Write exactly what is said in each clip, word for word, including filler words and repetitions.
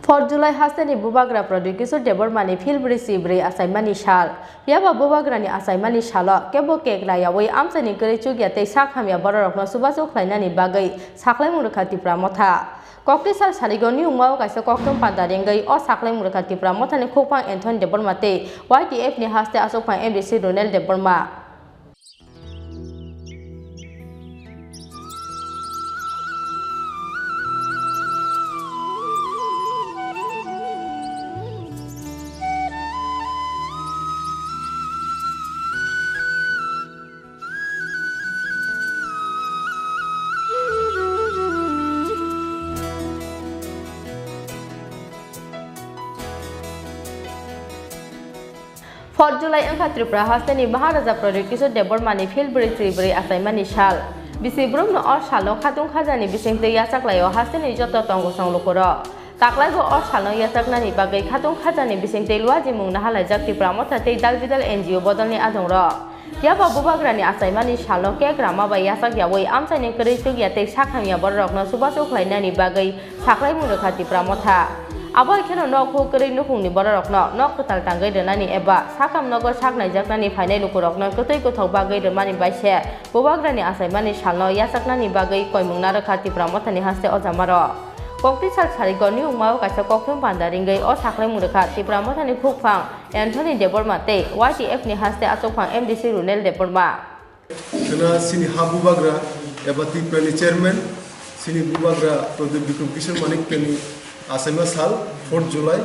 Fourth July hasteni bubagra Pradyot Kishore Debbarmani phil brwi si brwi achaimani sal. Phiya ba bubagrani achaimani salo kebo cake rayawi amchaini kwrwi chukya tei sak hamya bororokno chubachu khlainani bagwi saklaimung rwkha Tipra Motha. Kokti sal sarigo niyungmao kaisa kokthum panda ringwi o saklaimung rwkha Tipra Mothani khukphang Anthony Debbarma tei Y T F ni haste achukphang M D C Ronel Debbarma. Fourth July wngkha Tripura hasteni Maharaja Pradyot Kishore Debbarmani phil brwi si brwi achaimani sal. Bisi borokno o salo khatung khajani bisingtwi yachaklaio hasteni joto tongosong lukurok. Taklaibo o salno yachaknani bagwi khatung khajani bisingtwi luajimung nahalaijak Tipra Motha tei dal bidal N G O bodolni adongrok. Phiya ba bubagrani achaimani salno cake rama bai yachak yawi amchaini kwrwi chukya tei sak hamya bororokno chubachu khlainani bagwi saklaimung rwkha Tipra Motha. Abo hai kheno nok huk kwrwi nukhungni bororokno nok kwtal tangwi rwnani eba sakam nogo sak naijaknani phainai lukurokno kwtwi kwthok bagwi rwmani bai se bubagrani achaimani salno yachaknani bagwi koimung narwkha Tipra Mothani haste ojamarok. Kokti sal sarigo niyungmao kaisa kokthum panda ringwi o saklaimung rwkha Tipra Mothani khukphang Anthony Debbarma tei Y T F ni haste achukphang M D C Ronel Debbarma. Khwna chini ha bubagra eba Tripura ni chairman, chini bubagra Pradyot Bikram Kishore Manik teni achaima sal fourth July,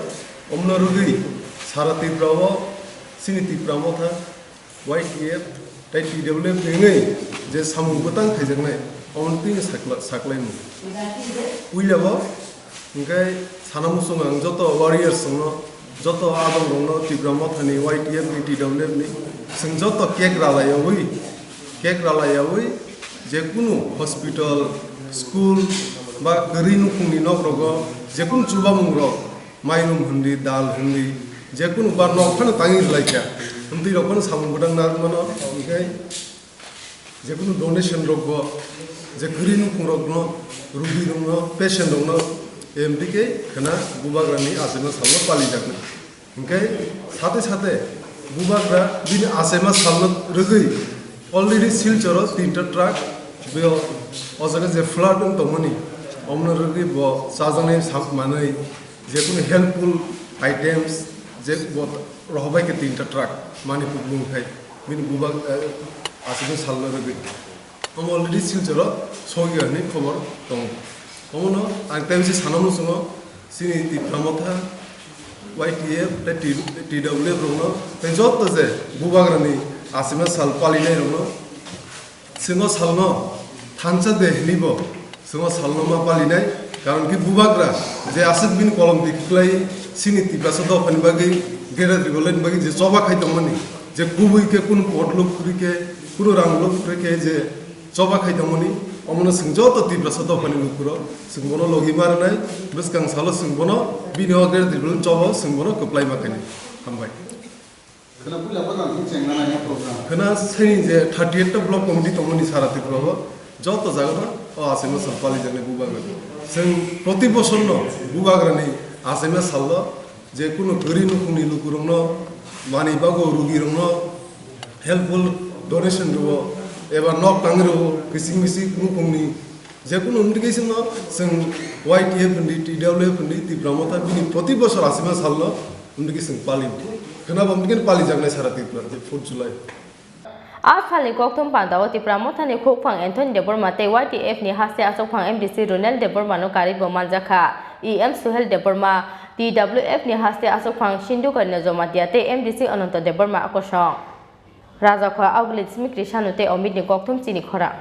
omno rwgwi sara Tripura o chini Tipra Motha, Y T F tei T W F ni wngwi je samung bwtang khaijaknai, omono twi sakla-, saklaimung. Puila o Hingkhe sana muchung ang joto warriors rokno, joto adong rokno Tipra Mothani Y T F ni T W F ni chwng joto cake ralaiyawi, cake ralaiyawi jekunu hospital, school ba kwrwi nukhungni nok rogo jekunu chubamung rok mairum hindi, dal hindi, jekunu ba nok phano tangwi rwlaikha, hwntwi rok phano samung bwtang narwkmano hingkhe Jekunu donation rokbo, je kwrwi nukhung rokno, rugi rokno, patient rokno, M D K khwna bubagrani achaima salno palijaknai. Hinkhe sate sate bubagra bini achaima salno rwgwi already Silchoro tinta truck bo o jaga je flood wng tongmani, omono rwgwi bo chajaknai sak manwi, jekunu helpful items je bo rohorbai khe tinta truck Manipur bumthai bini bubak, eh, aswk salna rwgwi. Omo already Silchoro sogwi hwnwi khobor tongo. Omono ang tei bisi sana muchungo chini Tipra Motha, Y T F tei T-, T W F rokno tei joto je bubagrani aswkna sal palinai rokno Chwng o salno thansa de hwnwi bo chwng o salno ma palinai, karon khe bubagra je aswk bini kolom di kwklai chini Tiprasa dophani bagwi, greater Tipraland ni bagwi je choba khai tongmani, je kubui khe kunu pot luk kwrwi khe, kunu rang luk kwrwi khe je choba khai tongmani, omono chwng joto Tiprasa dophani lukurok chwng bono logi ma rwnai, bwskang salo chwng bono bini o greater Tipraland choba o chwng bono kwplai ma khainai. Hambai. Khwna puila bo jang khe chengna nai program. Khwna sini je thirty eight ta block committee tongmani sara Tripura o joto jaga o o achaima sal pali jaknai bubagra. Chwng proti bosor no bubagra ni achaima sal o je kunu kwrwi nukhung ni lukurok no manwi bago rugi rok no helpful donation rwo eba nok tangwi rwo kising mising nukhung ni Jekunu wngtwi khe chwngno chwng Y T F hwnwi, T W F hwnwi, Tipra Motha bini proti bosor achaima salno wngtwi khe chwng pali. Khwnabo wngtwi khe palijaknai sara Tripura je fourth July. A salni kokthum pandao Tipra Mothani khukphang Anthony Debbarma tei Y T F ni haste achukphang M D C Ronel Debbarmano karwibo manjakha. E M Suhel Debbarma, T W F ni haste achukphang Sindhu Kanya Jamatia tei M D C Ananto Debbarma kosong. Rajakhola Auglit Simi Krisano tei Omitni kokthum chini khorang.